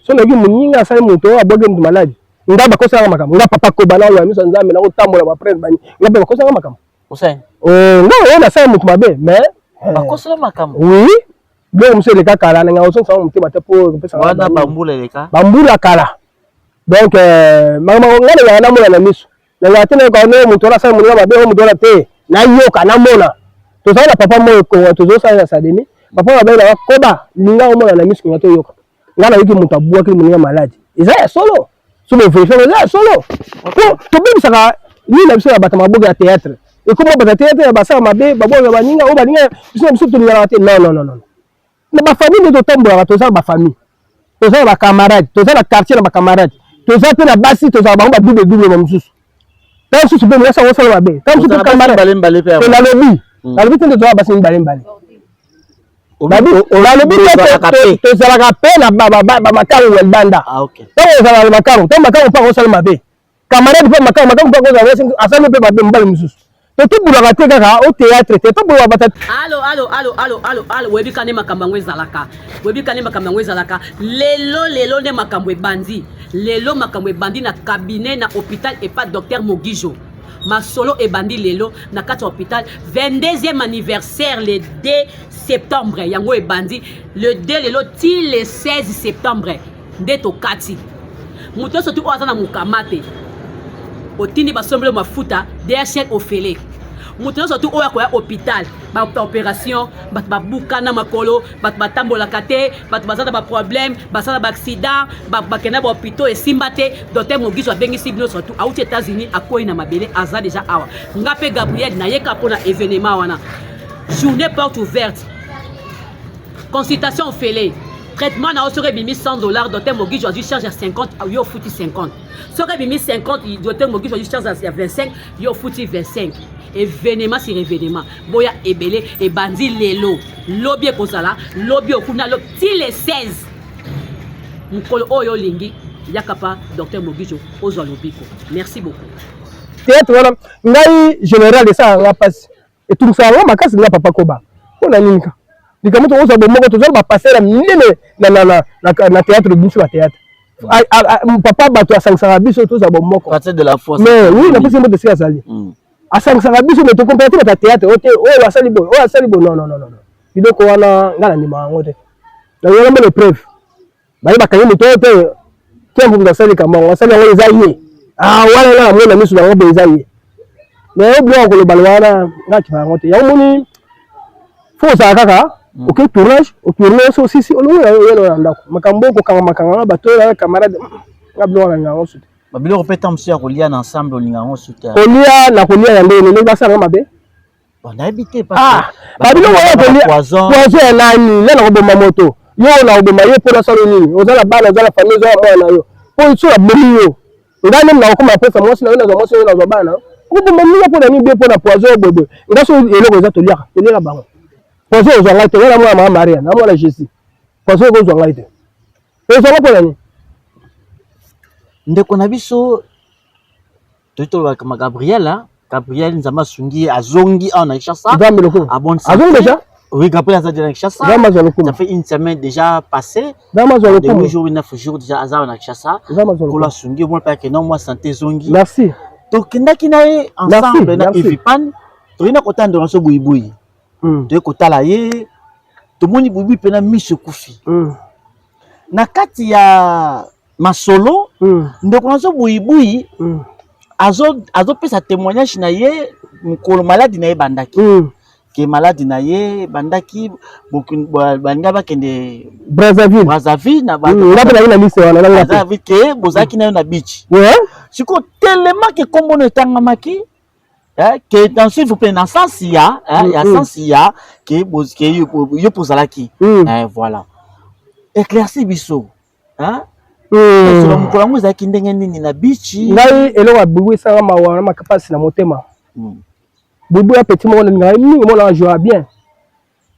S3: So nayoki moninga asali moto oyo abwaki moto maladi, ngai bakosalaka makambo. Ngai papa koba na oyo miso ya Nzambe nakotambola ba prince bani. Ngai mpe bakosalaka makambo.
S2: Osali
S3: Oh, ngai oyo nasala moto mabe mais eh,
S2: bakosala makambo
S3: oui, biloko mosusu eleka kala na ngai ozongisa yango motema te po ekopesa ngai
S2: wana
S3: banini.
S2: bambula eleka
S3: bambula kala donc euh, makambo ngai nalingaka namona na miso nalingaka te nayoka no moto wana asala moninga mabe oyo moto wana te nayoka namona tozali na papa moko tozosala na sademi papa mabe nanga koba linga omona na miso konga toyoka ngai nayoki moto abwaki moninga maladi eza ya solo so boverifie eza ya solo po tobebisaka nini na biso ya bato maboke ya théâtre ekoma bato ya théâtre ya basala mabe babwaka baninga oyo baninga biso na biso tolinganaka te non non non non na bafamille nde totambolaka toza na bafamille toza na bacamarade toza na quartier na bacamarade toza mpe na basi tozala bango badouble double na mosusu ntango mosusu mpe mwasi yango osala mabe ntango mosusu mpe camarade nalobi nalobi te nde toza basi mibale mibale. Balobi tozalaka mpe na bamakangu ya libanda. Ntango ozalaka na makangu, ntango makangu mpe akosala mabe, camarade mpe makangu, makangu mpe akozala asali mpe mabe mobali mosusu. Totubulaka te kaka o théâtre te, tobulaka bata.
S10: Alo alo alo alo alo alo, oyebi ka nde makambo yango ezalaka, oyebi ka nde makambo yango ezalaka. Lelo lelo nde makambo ebandi, lelo makambo ebandi na cabinet na hôpital epa docteur Mogijo. Masolo ebandi lelo na kati ya hôpital, 22e anniversaire le 2 septembre, yango ebandi le 2 lelo ti le 16 septembre nde tokati. Moto nyonso tu oyo aza na mokama te, otindi basombeli mafuta DHL ofele. Moto nyonso tu oyo akoya hôpital, baopération, bato babukana makolo, bato batambolaka te, bato baza na baproblème, basala baaccident, bakenda bahôpitaux esimba te, docteur Mogiso abengisi bino surtout auti États-Unis, akwei na mabele, aza déjà awa. Nga mpe Gabriel nayeka mpona événement wana, journée porte ouverte, consultation ofele, traitement na yo soki ebimi 100 $, docteur Mogiso azwi charge ya 50, yo ofuti 50. Soki ebimi 50, docteur Mogiso azwi charge ya 25, yo ofuti 25. Événement sur événement, boya ebele. Ebandi lelo, lobi ekozala lobi okuna lo ti le 16. Mokolo oyo olingi, yaka pa docteur Mogijo, ozwa lobiko. Merci beaucoup.
S3: Théâtre wana, ngai général, esalaka nga mpasi, etungisaka nga makasi. Nga papa koba, mpo na nini ka likambo tokozwa bomoko? Tozala bapasteur ya minene na théâtre, biso ba théâtre, papa bato asangisaka biso, tozwa bomoko. Mais oui, napesi mbote esika azali, asangisaka biso. Mais tokompara te bato ya théâtre oyo te, oyo asali boye, oyo asali boye. Non, non, non, non, biloko wana nga na ndima yango te. Nango mbele preuve, baye bakangi moto oyo te, kempo moto asali likambo yango, asali yango, eza ye. Ah, wana nga namona miso nango boye, eza ye. Mais oyo biloko koloba wana, nga akima yango te. Yango moni, faut ozala kaka oke tournage, otourne so osisi, olongo oyo na ndako. Makambo oyo kokanga makanga na bato oyo camarade, nga biloko na yango su te.
S2: Babiloko mpe ntango mosusu ya kolia na ensemble, olinga yango su te?
S3: Kolia na kolia ya ndenge nini? Basalanga mabe.
S2: Nayebi te.
S3: Babiloko oyo kolia, poison ya nani? Nde na koboma moto, yo na koboma ye mpo nasala nini? Oza na bana, oza na famille, oza na mwana na yo. Mpo so nabomi yo, ngai nde nakokoma napesa mwasi na yo, nazwa mwasi na yo, nazwa bana na yo. Okoboma minga mpo na nini? Bie mpo na poison oyo boyeboye. Nga so eloko eza, toliaka, toliaka bango. Poison ozwa ngai te. Nga na mwana mama Maria, na mwana Jésus. Poison ekozwa ngai te. Ezwanga mpo na nini?
S2: Ndeko na biso, toyi tolobaka ma Gabriel. Gabriel, Nzambe asungi ye, azongi awa na Kinshasa.
S3: Nzambe lokumu. Azongi déjà?
S2: Oui, Gabriel aza déjà na Kinshasa.
S3: Nzambe azwa lokumu.
S2: Ça fait une semaine déjà passé.
S3: Nzambe azwa lokumu.
S2: De 8 jours, 9 jours déjà aza awa na Kinshasa.
S3: Nzambe azwa
S2: lokumu. Kolo asungi, omona mpe akende mwa santé ezongi.
S3: Merci.
S2: Tokendaki na ye ensemble na Evipan, toyei na kotala ndeko na biso Buyibuyi. Toyei kotala ye, tomoni Buyibuyi mpena miso ekufi. Na kati ya masolo, ndeko na biso Buyibuyi azopesa témoignage na ye mokolo maladi na ye ebandaki, ke maladi na ye ebandaki, balinga bakende
S3: Brazzaville.
S2: Brazzaville na
S3: Nga mpe nayi na liste wana.
S2: Brazzaville, ke bozalaki na yo na beach. Sikoyo telema ke kombo no etangamaki, ke dans s'il vous plaît, na sens ya sens ya ke yo mpo ozalaki. Voilà, éclairci biso. Solo mokolo yango ezalaki ndenge nini na beach?
S3: Ngai, eloko ya bubu esanga mawa na makapasi na motema. Bubu ya petit moko nalingaka mingi, mona ajoua bien,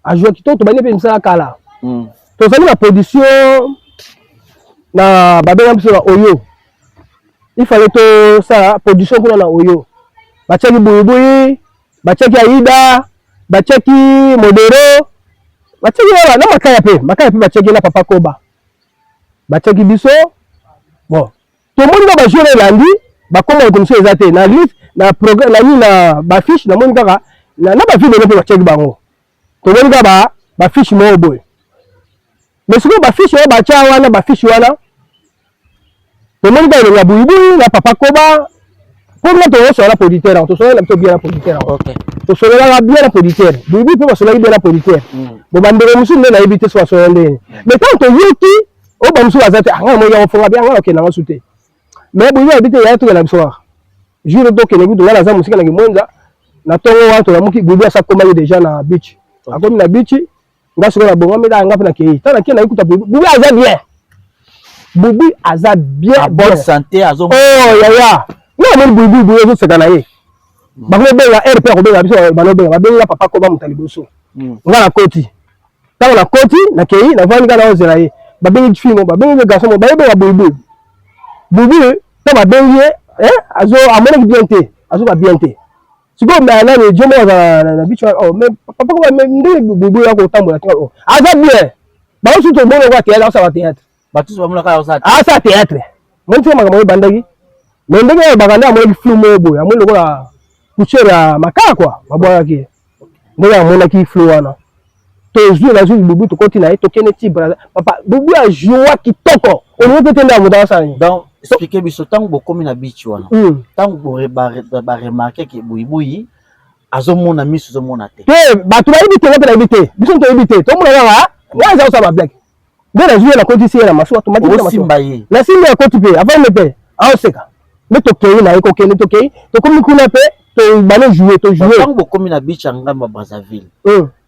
S3: ajoua kitoko. Tobandi mpe misala kala, tozali na production na babenga biso na oyo, il fallait tosala production kuna na oyo. Batiaki Buyibuyi, batiaki Aida, batiaki Modero, batiaki wana na Makaya mpe, Makaya mpe batiaki na papa Koba, batiaki biso. Bon, tomoni na bajour elandi, bakoma commission eza te na liste, na programme na nini, na bafiche. Namoni kaka na bavideo mpe batiaki bango. Tomoni kaka bafiche moko boye. Mais sikoyo bafiche oyo batya wana, bafiche wana, tomoni kaka elongi ya Buyibuyi na papa Koba. Mpo nga tozosola na producteur yango, tosololaki na biso bien na producteur yango, tosololaka bien na producteur. Buyibuyi mpe basololaki bien na producteur. Bo bandeko mosusu nde nayebi te so basolola ndenge. Mais ntango toyoki oyo bamosusu baza te, anga namoni yango fonga bien, anga nakokende yango su te. Mais Buyibuyi alobi te, yaya, tokende na biso kaka. Jour tokende kutu, nga naza mosika na Kimwenza. Na ntongo wana tolamuki, Buyibuyi asa akomaki déjà na beach. Akomi na beach, nga sikoyo nabongami kaka, nga mpe nakei. Ntango nakei, nayi kuta Bubu. Bubu aza bien, Bubu aza bien.
S2: Bonne santé azo.
S3: Oh yaya, nga namoni Bubu, Bubu ezoseka na ye. Bakobenga rp, akobenga biso, banobenga, babenga papa Koba moto ya liboso. Nga nakoti. Ntango nakoti, nakei, navandi kaka naozela ye. Babengi fille moko, babengi ye garçon moko, bayebenga buibui. Buibui, ntango babengi ye, eh, azo amonaki bien te, azoka bien te. Sikoyo mais nani jo moko azala na bicho oh mais papa ko mais ndenge buibui akotambola te oh aza bien. Bango susu tomoni lokola théâtre, asala théâtre.
S2: Bato susu bamonaka asala
S3: asala théâtre. Moni tika makambo ebandaki. Mais ndenge alobaka nde amonaki flou moko boye, amoni lokola poussière ya makala quoi, babwakaki ye. Ndenge amonaki flou wana. Tozwi nazwi bubu tokoti na ye tokende ti Brazza. Papa bubu ajoua kitoko. Olingi mpe te nde moto asala nini?
S2: Donc expliquez biso ntango bokomi na beach wana. Ntango ba remarquer ke buyibuyi azomona miso ezomona te.
S3: Te bato bayebi te, nga mpe nayebi te. Biso toyebi te. Tomona kaka nga aza kosala ba blague. Nde nazwi ye nakotisi ye na masuwa tomati na masuwa. Nasimbi ye akoti mpe avandi mpe aoseka. Nde tokei na ye kokende tokei tokomi kuna mpe tobandi joue to joue.
S2: Ntango bokomi na beach ya ngambo ya Brazzaville.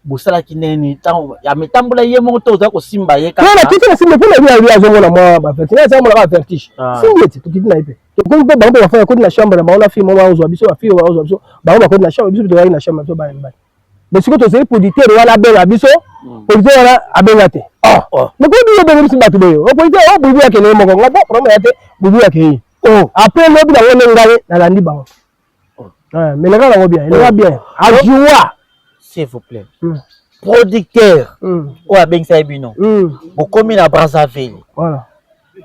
S2: Bosalaki ndenge nini ntango amitambola ye moko to ozali kosimba ye
S3: kaka? Te nakiti na simba mpo na ye azomona mwa ba vertige. Nga azomona ba vertige. Simbi ye ti tokiti na ye mpe. Tokomi mpe bango mpe bafandi akoti na chambre na bango na fille moko bazwa biso ba fille bazwa biso bango bakoti na chambre biso mpe tozalaki na chambre na biso bana mibali. Mais sikoyo tozali producteur wana abenga biso producteur wana abenga te. Oh, mais koyi biso benga biso bato boye. Oh producteur oh bubu akende ye moko. Nga bon problème ya te bubu akei. Oh après lobi nango nde ngai nalandi bango. Mais eleka nango bien, eleka bien. Ajoua.
S2: S'il vous plaît. Producteur oyo abengisaki bino. Bokomi na Brazzaville.
S3: Voilà.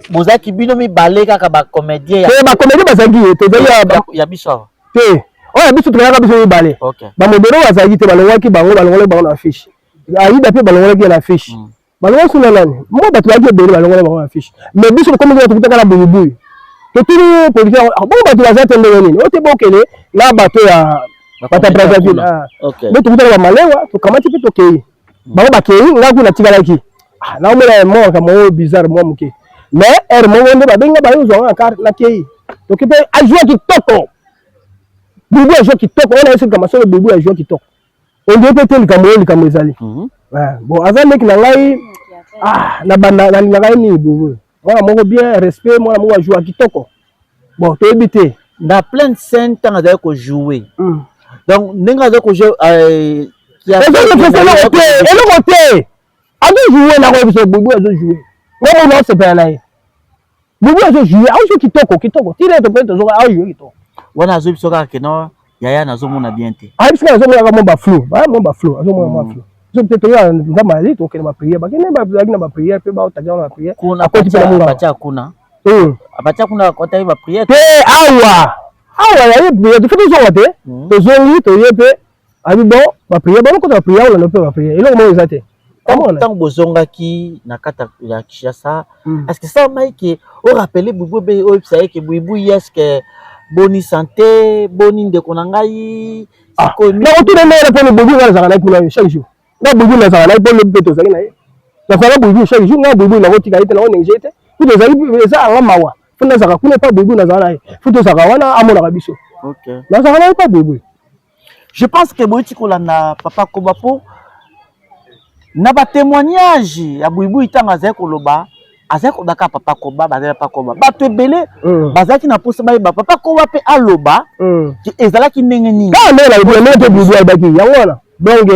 S2: Bozalaki bino mibale kaka ba comédien ya
S3: Te ba comédien bazalaki ye tozali
S2: ya biso awa.
S3: Te. Oyo ya biso tozalaka biso mibale. Ba modero bazalaki te balongwaki bango balongolaki bango na affiche. Aida pe balongolaki ye na affiche. Balongolaki suna nani? Mwa bato bazalaki ebele balongolaki bango na affiche. Mais biso tokomi kuna tokutaka na buyibuyi. Totuni producteur bongo bato baza te ndenge nini? Oyo te bokende na bato ya bato ya Brazzaville. Nde tokutaka ba malewa tokamati pe tokei. Bango bakei ngai kuna natikalaki. Ah, naomona mwa makambo oyo bizarre mwa moke. Mais heure moko nde babengi nga baye kozwa nga na car nakei. Toke pe ajoua kitoko. Bubu ajoua kitoko. Oyo nayesi likambo solo bubu ajoua kitoko. Ondire pe te likambo oyo likambo ezali. Bon aza leki na ngai ah na banda nalingaka ye mingi bubu. Mwana moko bien respect, mwana moko ajoua kitoko. Bon toyebi te.
S2: Na pleine scène ntango azali ko jouer. Donc ndenge azali ko jouer
S3: eloko te, eloko te. Azo jouer na koyebisa bubu azo jouer. Nga moko naosepela na ye. Bubu azo jouer, azo jouer kitoko, kitoko. Tire to pe tozoka azo jouer kitoko.
S2: Wana azo biso kaka ke non yaya nazomona bien te.
S3: Ayebi soki azomona kaka mwa ba flou, ba mwa ba flou, azomona mwa flou. Biso pe toya Nzambe azali tokende ba prière, bakende bazalaki na ba prière pe baotaki na ba prière.
S2: Kuna
S3: Akoti pe na munganga.
S2: Apatia kuna. Apatia kuna akotaki ba prière.
S3: Te awa. Awa ya ye prière, faut tozonga te. Tozongi toye pe abi bon ba prière, bango kota ba prière olanda pe ba prière. Eloko moko eza te.
S2: Ntango bozongaki na kati ya Kinshasa, est-ce que ça Mike o rappeler Bubu be oyebisa ye ke Bubu est-ce que boni santé, boni ndeko na ngai
S3: sikoyo nakotuna ndenge na mpona Bubu nga nazalaka na ye kuna chaque jour. Nga Bubu nazalaka na ye mpo lobi mpe tozali na ye. Nazalaka Bubu chaque jour, nga Bubu nakotika ye te, nako négliger ye te. Mpo tozali eza anga mawa. Fo nazalaka kuna epa Bubu nazalaka na ye. Fo tozalaka wana amonaka biso. Nazalaka na ye epa Bubu.
S2: Je pense que boyiti kolanda papa Koba po na ba témoignage ya Buyibuyi ntango azali koloba azali koloba kaka papa Koba bazali papa Koba bato ebele bazalaki na mposa bayeba papa Koba mpe aloba ezalaki ndenge nini
S3: kaka ndenge nalobi ndenge mpe Buyibuyi alobaki yango wana donc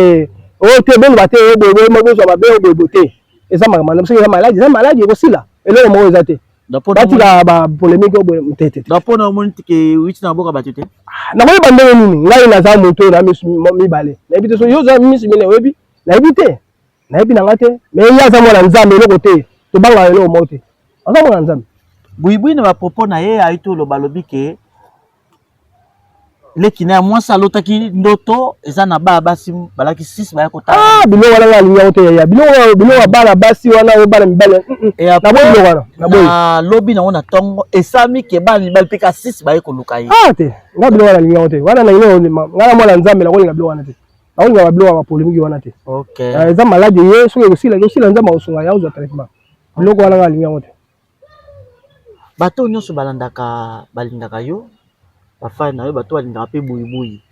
S3: oyo te boloba te oyo boye boye bozwa mabe oyo boye boye te eza makambo na biso eza maladi eza maladi ekosila eloko moko eza te batika ba polémique oyo boye te te
S2: donc mpona omoni ke witi na boka bato te
S3: nakoyeba ndenge nini ngai naza moto oyo na misu mibale nayebi te so yo oza misu mine oyebi nayebi te nayebi na ngai te mais ye aza mwana nzambe eloko te tobangaka eloko moko te aza mwana nzambe
S2: Buyibuyi na ba propos na ye ayiti oloba alobi ke leki na ya mwasi alotaki ndoto eza na bana basi balaki 6 baya kotala.
S3: Ah biloko wana ngai alingi yango te yaya biloko biloko ya bana basi wana oyo bana mibali naboyi biloko wana naboyi.
S2: Na lobi nango na tongo esami ke bana mibali mpe ka 6 baye koluka ye.
S3: Ah te ngai biloko wana alingi yango te wana nalingi ngai na mwana nzambe nakolinga biloko wana te nakolinga ba biloko ya ba polémique wana te. Eza maladi ye soki ekosila ekosila nzambe akosunga ye akozwa traitement biloko wana ngai alingi yango te.
S2: Bato oyo nyonso balandaka balingaka yo bafani na yo bato balingaka mpe buyibuyi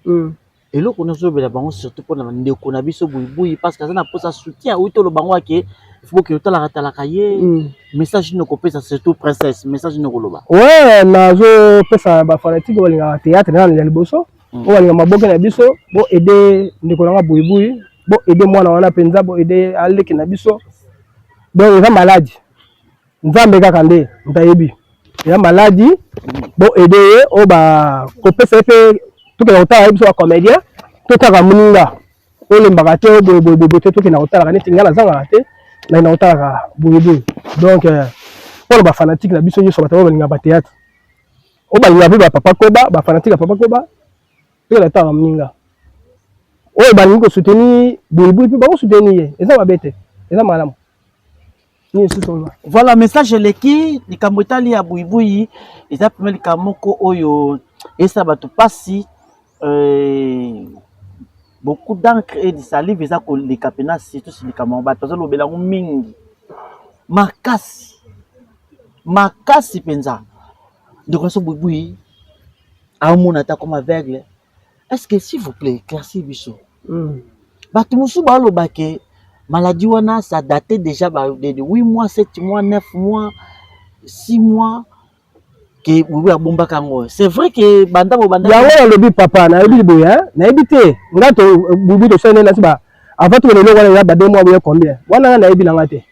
S2: eloko nyonso ozolobela bango surtout mpona bandeko na biso buyibuyi parce que aza na mposa soutien outi oloba yango ake faut bokende otalaka talaka ye message nini okopesa surtout princesse message nini okoloba
S3: ouais nazopesa bafanatike balingaka théâtre nano ya liboso oyo balinga maboke na biso bo aide ndeko na nga buyibuyi. Bo aider mwana wana mpenza, bo aider aleki na biso. Donc eza maladi, Nzambe kaka nde moto ayebi. Eza maladi, bo aider ye oyo bakopesa ye mpe tokenda kotala ye biso ba comédien, totaka moninga olembaka te boye boye boye te, tokenda kotalaka neti ngai nazangaka te, nakenda kotalaka boye boye. Donc mpona ba fanatique na biso nyonso, bato oyo balingaka ba théâtre, oyo balingaka mpe ba Papa Koba, ba fanatique ya Papa Koba, tokenda kotala moninga oyo balingi kosoutenir Buibui mpe bakosoutenir ye, eza mabe te, eza malamu. Nini susu oloba?
S2: Voilà, message eleki. Likambo etali ya Buibui eza pema likambo moko oyo esala bato mpasi, beaucoup d'encre et de salive eza koleka mpena, surtout si likambo yango bato bazolobela yango mingi makasi makasi mpenza. Ndeko nyonso Buibui aomona ata comme aveugle. Est-ce que, s'il vous plaît, éclaircir biso, bato mosusu baloba ke maladie wana ça date déjà ba, de 8 mois, 7 mois, 9 mois, 6 mois, ke Buibui abombaka yango. C'est vrai ke banda bobanda?
S3: Yango nalobi, papa, nayebi boye, nayebi te. Nga to Buibui tosali nde nasi ba avant tokende eloko wana eza ba 2 mois boye, combien wana nga nayebi nanga te.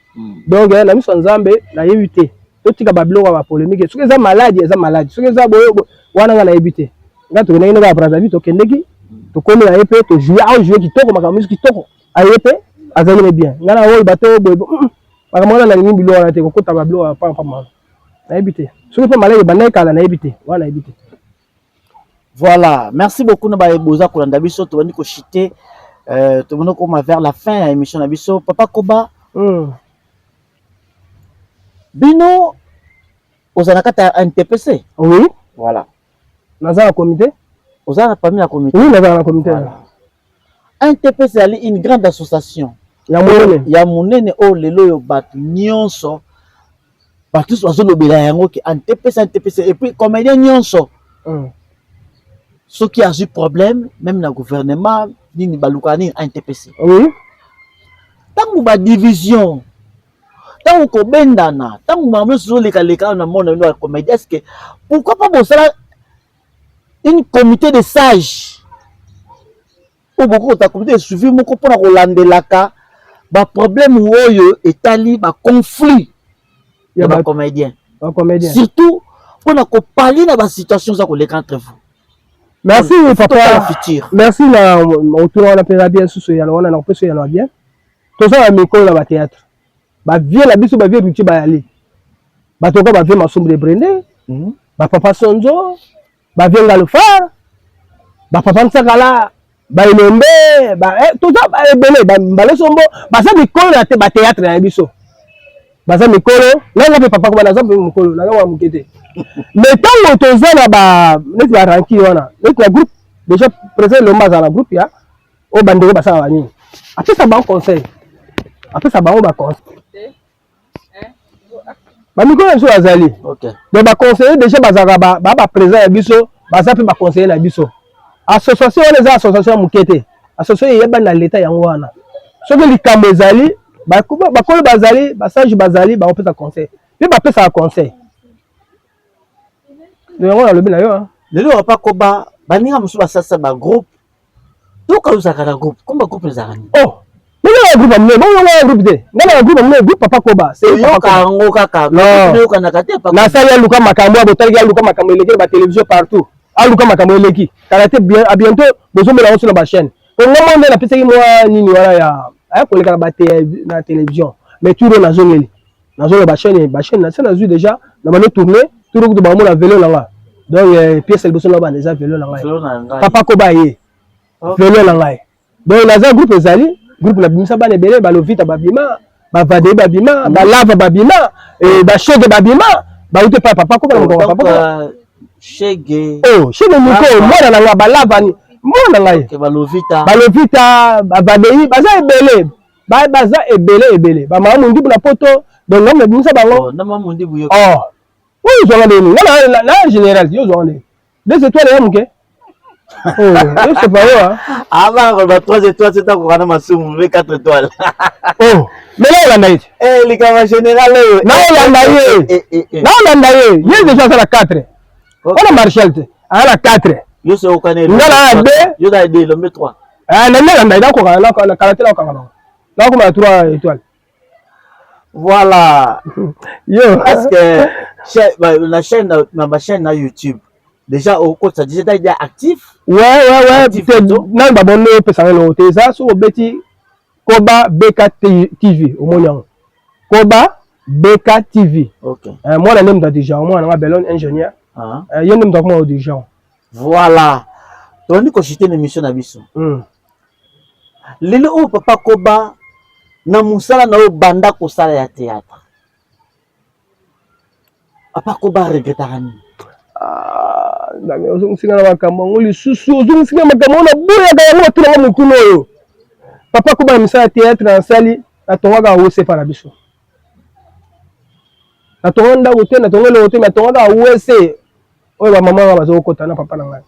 S3: Donc na miso ya Nzambe nayebi te. Totika babiloko ya bapolémique. Soki eza maladi, eza maladi. Soki eza boye wana, nga nayebi te. Nga tokendaki ndenge ya Brazzaville, tokendeki, tokomi na ye mpe tojoue, aojoue kitoko, makambo nyonso kitoko, aye mpe azalaki ne bien. Nga na oyo bato boye, makambo wana nalingi biloko wana te, kokota babiloko ya pampama wana, nayebi te. Soki mpe maladi ebandaki kala, nayebi te wana, nayebi te.
S2: Voilà, merci beaucoup na baye boza kolanda biso. Tobandi kochite, tobandi kokoma vers la fin ya émission na biso. Papa Koba, bino oza na kati ya NTPC?
S3: Oui.
S2: Voilà.
S3: Naza na comité.
S2: Oza na parmi na comité?
S3: Oui, naza na comité.
S2: Voilà. NTPC ezali une grande association
S3: ya monene.
S2: Ya monene oyo lelo oyo bato nyonso, bato nyonso bazolobela yango ke NTPC, NTPC. Et puis comédien nyonso, soki azwi problème même na gouvernement nini, balukaka nini? NTPC. Ntango badivision, ntango kobendana, ntango makambo nyonso ezolekaleka na monde na bino ya comédie, est ce que pourquoi pas bosala une comité de sage oyo bokokota, comité de suivi moko mpona kolandelaka baproblème oyo etali baconflit ya bacomédien,
S3: bacomédien,
S2: surtout mpona kopali na basituation eza koleka entre vous?
S3: Merci, papa.
S2: Futur.
S3: Merci na otuna wana mpenza bien. Susu eyano wana nakopesa eyano ya bien. Toza na mikolo na bathéâtre, bavieux na biso, bavieux ruti bayali, bato ka bavieux Masumbu de Brende, bapapa Sonzo, bavieux Ngalufar, bapapa Nsakala, baelombe, toza ebele, balesombo baza mikolo na te bathéâtre na biso, baza mikolo. Nanga mpe papa Koba naza mpe mokolo, naza wa moke te. Mais ntango toza na ba neti baranki wana, neti na groupe déjà, président Elomba azala na groupe ya oyo bandeko basala banini, apesa bango conseil, apesa bango baconseil. Bamikolo na biso bazali, donc baconseiller déjà bazalaka ba baprésident ya biso, baza mpe baconseiller na biso. Association wana eza association ya moke te, association eyebani na leta. Yango wana soki likambo ezali, bakolo bazali, basage bazali, bakopesa conseil mpe bapesaka conseil. Yango nalobi na yo.
S2: Lelo, papa Koba, baninga mosusu basalisa bagroupe. Toka ozalaka na groupe komba, groupe ezalaka nini?
S3: Oh, nga na groupe ya monene bongo, nga na groupe te, nga na groupe ya monene, groupe Papa Koba.
S2: Oyoka yango kaka, oyokanaka te?
S3: Nasali, aluka makambo ya botaliki, aluka makambo eleki na batelevizio partout, aluka makambo eleki kala te. A bientôt bozomona yango so na bachaîne. Po nga mo nde napesaki mwa nini wana ya aya koleka na télévision, mais tour oyo nazongeli, nazonga bachaîne, bachaîne nase nazwi déjà na bano tourne tour kutu bakomona velo na nga. Donc pièce liboso na bana eza velo na ngai, Papa Koba ye velo na ngai. Donc naza groupe, ezali groupe nabimisa bana ebele, balovita babima, bavadei babima, balava babima, bashege babima, bauti epai Papa Koba na mokongo Papa Koba.
S2: Shege?
S3: Oh, shege moko mwana na nga, balavani mwana na ngai.
S2: Balovita?
S3: Balovita, bavadei baza ebele, baza ebele ebele, bamama Mondibu na poto. Donc ngai nabimisa bango. Oh, oyo ozwanga ndeni? Nga na général, yo ozwanga ndeni? Deux étoiles ya moke, oh, c'est pas yo.
S2: Aba ba trois étoiles, c'est akoka na masumu mpe quatre étoiles.
S3: Oh, mais naolanda ye te.
S2: Likambo général oyo.
S3: Naolanda ye, naolanda ye. Ye déjà aza na 4 wana, Marshal te, aza na 4.
S2: Yo so okane.
S3: Nga na
S2: 2. Yo na 2, lombe 3.
S3: Eh, na ndenge na nakoka na kala te nakokanga bango. Nakokoma na 3 étoiles.
S2: Voilà.
S3: Yo.
S2: Parce que la chaîne na ba chaîne na YouTube déjà okotisa déjà déjà actif.
S3: Ouais. Nani ba bonne opesa ngo te eza soki obeti Koba BK TV omoni yango. Koba BK TV.
S2: OK.
S3: Euh, mwana nde moto adirige yango, mwana nanga Belon ingénieur.
S2: Ah.
S3: Euh, ye nde moto akoma odirige yango.
S2: Voilà. Tobandi kochite na émission na biso. Lelo oyo papa Koba na mosala na oyo banda kosala ya théâtre. Papa Koba regrettaka nini?
S3: Ah, Nzambe ozongisinga na makambo yango lisusu, ozongisinga makambo yango naboyaka yango, batunanga motuna oyo. Papa Koba na misala ya théâtre nasali, natongaka wese epa na biso. Natonga ndako te, natonga eloko te, natongaka wese oyo bamama nga bazokota na papa na ngai.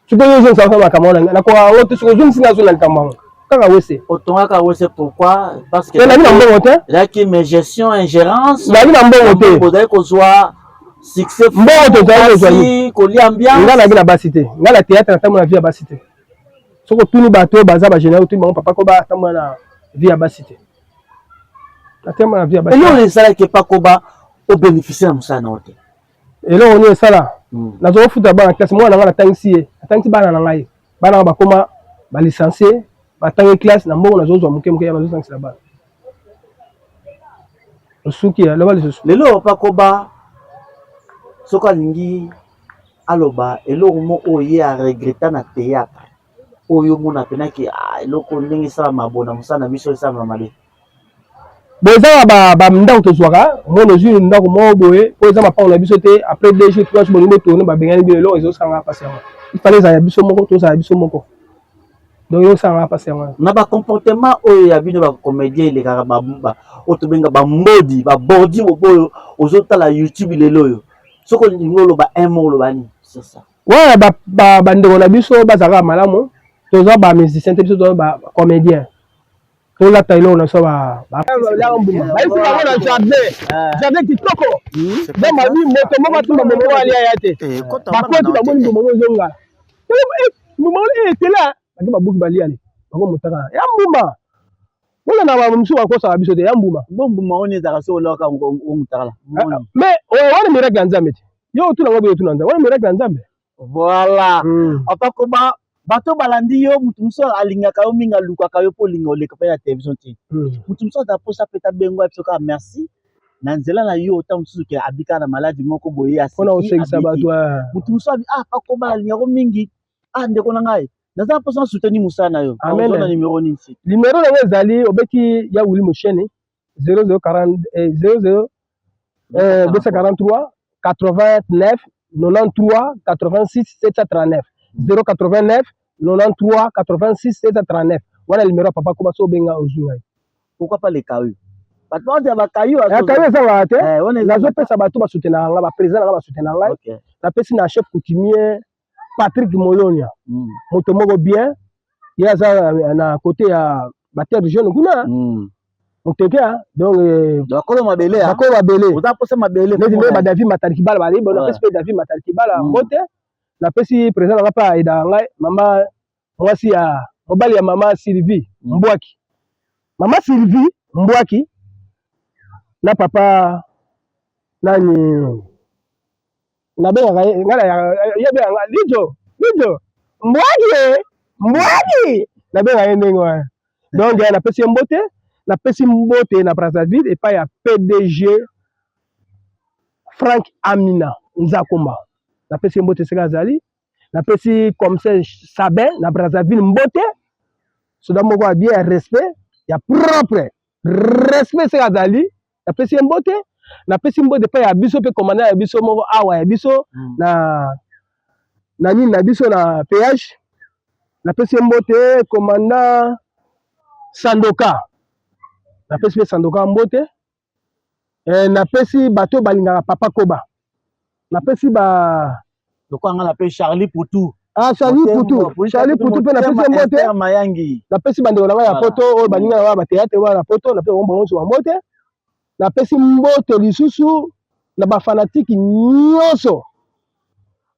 S3: Sikoyo ozongisa nga makambo wana, nakoka yango te. Soki ozongisi nga na likambo yango kaka wese.
S2: Otongaka wese pourquoi? Parce que
S3: nali na mbongo te.
S2: Ezalaki mégestion, ingérence.
S3: Nali na mbongo te.
S2: Ozali kozwa succès.
S3: Mbongo tozali kozwa
S2: kolia ambiance.
S3: Nga nabi na basi te. Nga na théâtre natambola na vie ya basi te. Soki otuni bato oyo baza ba général, otuni bango papa Koba atambola na vie ya basi te. Natambola na vie ya basi.
S2: Eloko esalaki pa Koba obénéficie na mosala na yo te.
S3: Eloko nini esala? Nazo kofuta bana classe, mwana na ngai natangisi ye, natangisi bana na ngai, bana nga bakoma ba licencie, batangi classe na mbongo nazozwa moke moke ya nazotangisa bana. Osuki ya loba lisusu.
S2: Lelo papa Koba soki alingi aloba eloko moko oyo ye aregreta na théâtre oyo omona mpena ke ah, eloko ndenge esalama bo na mosala na biso esalama mabe.
S3: Bon, eza na ba ndako tozwaka, omoni ozwi ndako moko boye oyo eza mapango na biso te, après 2 jours 3 jours bolingi botourne, babengani bino. Eloko ezosanga mpasi yango, il fallait ezala ya biso moko, tozala ya biso moko, donc ezosanga mpasi yango.
S2: Na ba comportement oyo ya bino ba comédien elekaka oyo tobenga bambodi babordi oyo ozotala YouTube lelo oyo, soki olingi oloba un mot oloba nini sur ça?
S3: Wana bandeko na biso bazalaka malamu, toza ba musicien te, biso toza ba comédien, tolata eloko na biso mbuma bayisi bango na jardin, jardin kitoko. Donc babi moto moko atumba mbuma moko alia ya te, bakoti bamoni mbuma moko ezongala, mbuma wana etela, bake babuki balia le bango motaka ya mbuma. Mpona na ba mosusu bakosaka biso te ya mbuma.
S2: Bo mbuma wana ezalaka soki olaka omutakala.
S3: Mais wana miracle ya Nzambe te. Yo otuna ngo boye, otuna Nzambe, wana miracle ya Nzambe.
S2: Voilà. Papa Koba, bato balandi yo, moto mosusu alingaka yo mingi, alukaka yo mpo olinga oleka mpe na télévision te. Moto mosusu aza mposa mpe tabengo biso kaka merci na nzela na yo, ta mosusu ke abika na maladi moko boye
S3: mpona kosekisa bato.
S2: Moto mosusu abi ah, Papa Koba alingako mingi, ah ndeko na ngai naza mposa na soutenir mosala na yo.
S3: Amen.
S2: Na numéro nini?
S3: Numéro na ngai ezali obeti ya Willy Musheni 0040 00 243 89 93 86 739, 089 93 86 739, wana numéro ya Papa Koba. So obenga ozwi ngai.
S2: Pourquoi pas les cailloux? Bato baotia bakayu.
S3: Kayu ezangaka te. Nazopesa bato basoutenaka ngai, baprésident na ngai basoutenaka ngai. Napesi na chef coutumier Patrick Molonia, moto moko bien, ye aza na côté ya baterre jaune kuna, moteke. Donc
S2: bakolo mabele.
S3: Bakolo mabele.
S2: Oza posa mabele.
S3: Neti nde badavid Matalikibala bali. Napesi mpe David Matalikibala mbote. Napesi président na ngai mpe aidaka ngai, mama mwasi ya mobali ya mama Sylvie Mbwaki, mama Sylvie Mbwaki na papa nani nabengaka ye ngai, ye abengaka Lijo, Lijo Mbwaki, ye Mbwaki, nabengaka ye ndenge wana. Donc napesi ye mbote. Napesi mbote na Brazzaville epai ya PDG Frank Amina Nzakomba, napesi ye mbote esika azali. Napesi commissaire Sabin na Brazzaville mbote, soda moko ya bien, ya respect, ya propre respect, esika azali napesi ye mbote. Napesi mbote epai ya biso mpe commandant ya biso moko awa ya biso na nini na biso na péage, napesi ye mbote, commandant Sandoka, napesi mpe Sandoka mbote. Napesi bato oyo balingaka Papa Koba, napesi ba
S2: Lokola nga napesi Charlie Poutou.
S3: Ah, Charlie Poutou, Charlie Poutou mpe napesi ye mbote.
S2: Mayangi.
S3: Napesi bandeko na ngai ya poto oyo baninga na ngai bateatre wana na poto, napesi bango nyonso bambote. Napesi mbote lisusu na bafanatike nyonso.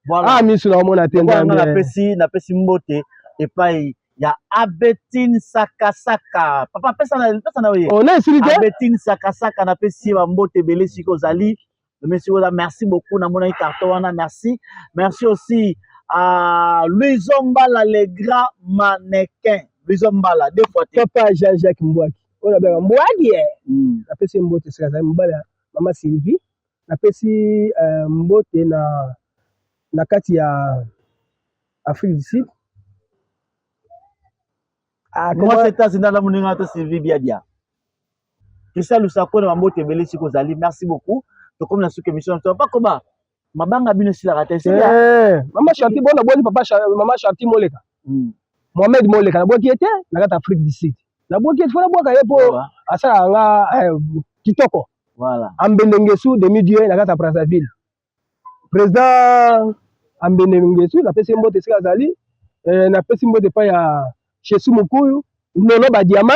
S2: Voilà.
S3: Ah, miso na omona te.
S2: Nzambe. Napesi mbote epai Ya Abetine Sakasaka. Papa pesa na pesa na ye.
S3: Oh, na esili te.
S2: Abetine Sakasaka na pesi ye ba mbote ebele siko ozali. Monsieur Ola, merci beaucoup na monaki carton wana, merci. Merci aussi à Louison Mbala le grand mannequin. Louison Mbala deux fois te.
S3: Papa Jean-Jacques Mbwaki. Oyo nabengaka Mbwaki eh. Napesi ye mbote esika azali mobali ya mama Sylvie. Napesi euh, mbote na na kati ya Afrique du Sud.
S2: Ah, Moi c'est États-Unis na moninga to Sylvie Biadia. Christian Lusako na mbote ebele siko ozali. Merci beaucoup. Tokomi na suka émission. Papa Koba, mabanga bino esilaka te.
S3: Eh, mama Chanty bona boni papa mama Chanty Moleka. Mohamed Moleka nabwaki ye te na kati Afrique du Sud. Nabwaki ye fo nabwaka ye po asalaka nga eh, kitoko.
S2: Voilà.
S3: Ambende Ngesu demi dieu na kati ya Brazzaville. Président Ambende Ngesu napesi ye mbote esika azali. Eh, napesi mbote epai ya Jesus Mukuyu, Nono Badiama,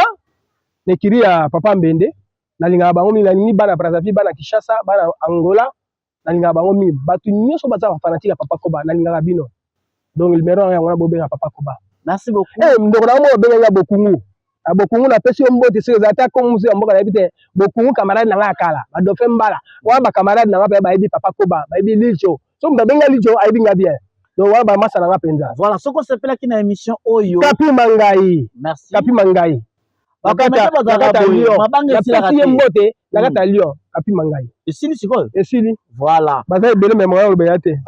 S3: na ekiri ya papa Ambende. Nalingaka bango mingi, nalingi bana Brazzaville, bana Kinshasa, bana Angola, nalingaka bango mingi. Bato nyonso baza ba fanatique ya papa Koba, nalingaka bino. Donc numero yango wana bobenga papa Koba.
S2: Merci beaucoup.
S3: Eh, ndeko na moko obenga nga Bokungu. Na Bokungu napesi yo mbote soki eza ata kombo mosusu ya mboka nayebi te. Bokungu camarade na nga ya kala, ba Dauphin Mbala. Wana ba camarade na nga pe bayebi papa Koba, bayebi Lilcho. Soki moto abengi nga Lilcho, ayebi nga bien. Donc wana ba masa na nga penza.
S2: Voilà, soki osepelaki na émission oyo.
S3: Kapi Mangai.
S2: Merci.
S3: Kapi Mangai. Napesi ye mbote na kati ya Lyon, Kapi Mangai.
S2: Esili sikoyo?
S3: Esili.
S2: Voilà.
S3: Baza ebele mais moyen oloba ya te.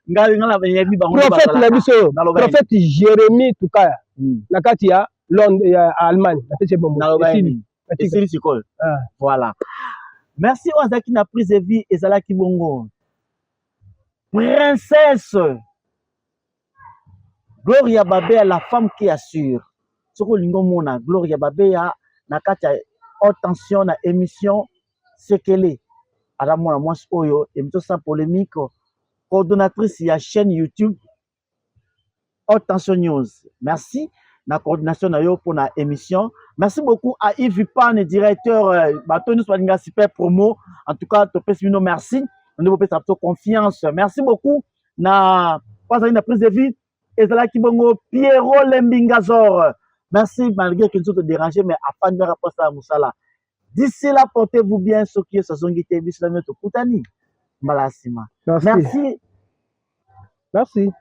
S2: Ngai ngai nayebi bango.
S3: Prophète na biso, prophète Jérémie Tukaya na kati ya Londres ya Allemagne, napesi ye
S2: mbote. Esili. Esili sikoyo. Voilà. Merci oyo azalaki na prise de vie ezalaki bongo. Princesse Gloria Babea la femme qui assure. Soki olingi omona Gloria Babea na kati ya haute tension na émission Sekele, aza mwana mwasi oyo émission sans polémique, coordonnatrice ya chaîne YouTube Haute Tension News. Merci na coordination na yo pour na émission. Merci beaucoup à Yves Pan, directeur euh, bato nyonso balinga super promo. En tout cas, topesi bino merci. Nde bopesa biso confiance. Merci beaucoup na bazali na prise de vue ezalaki bongo Pierrot Lembingazor. Merci malgré que nzoto déranger mais afandi kaka mposa ya mosala. D'ici là, portez-vous bien soki Yesu azongi te biso na bino tokutani mbala ya nsima.
S3: Merci.
S2: Merci.
S3: Merci.